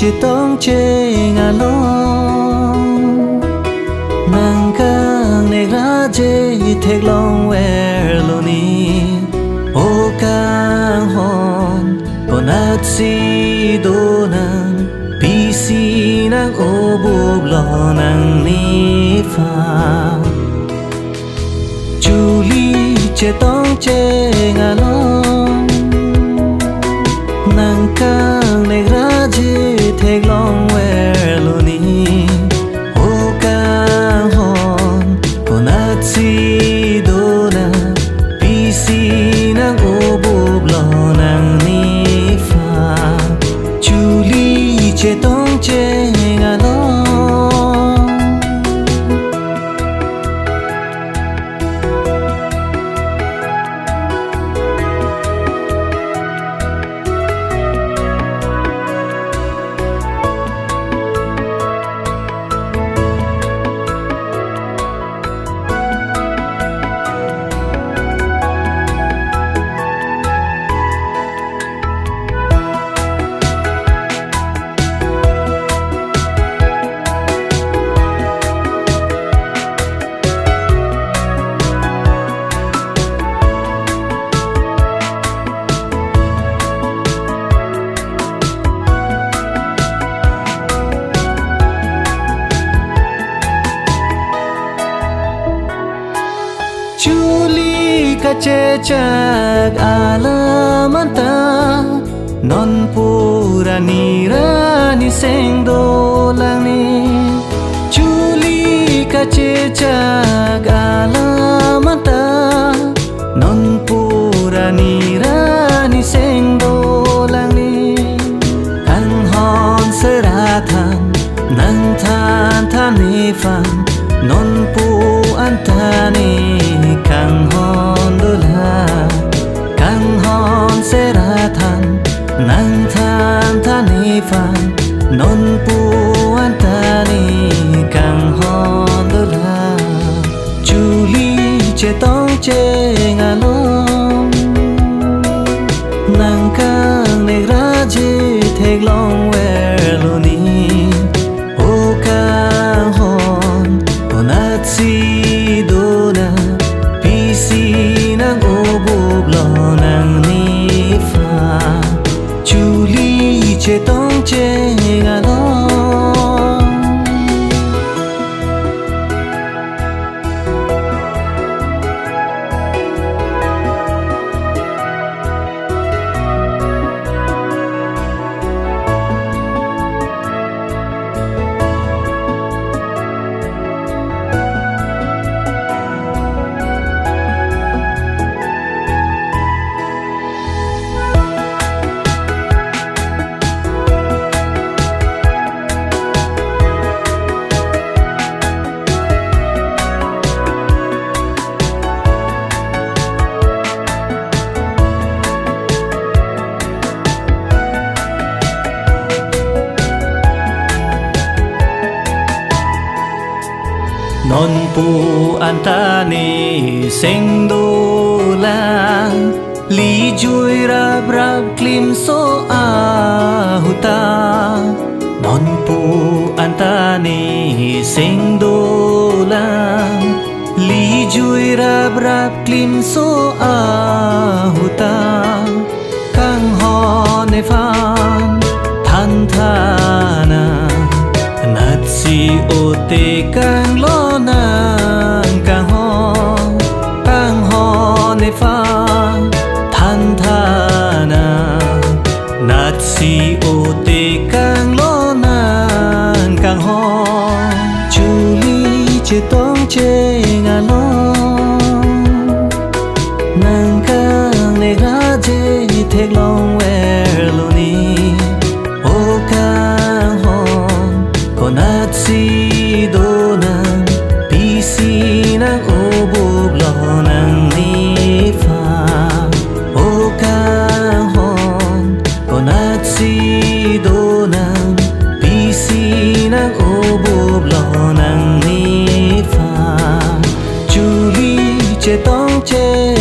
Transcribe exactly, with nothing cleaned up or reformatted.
chetongcheng along nang kangnek raje theklongverlo ne. O kanghon, konatsi do nang, pisi nang-obuplo nangnephan? Chuli chetongcheng along nang kangnek raje theklongverlo ne. O kanghon, konatsi do nang, pisi nang-obuplo nangnephan? Chuli chetongcheng along. Chuli kachechak alam anta non pura nirani seng dolang ne. Chuli kachechak alam anta non pura nirani seng dolang ne. Kanghon serathan nang thanthan nephan, non pu anta ne kanghon dolang. Kanghon serathan nang thanthan nephan, non pu anta ne kanghon dolang. Chuli chetongcheng along nang kangnek raje theklongverlo ne. O kanghon, konatsi do nang, pisi nang-obuplo nangnephan? Chuli chetongcheng along. Non pu anta ne seng dolang, lijui raprap klimso ahut ta. Non pu anta ne seng dolang, lijui raprap klimso ahut ta. Kanghon nephan thanthan nang, natsi o tekanglo nang kanghon. Kanghon nephan thanthan nang, natsi o tekanglo nang kanghon. Chuli chetongcheng along nang kangnek raje theklongverlo ne. O kanghon, konatsi do nang, pisi nang-obuplo nangnephan? O kanghon, konatsi do nang, pisi nang-obuplo nangnephan? Chuli chetongcheng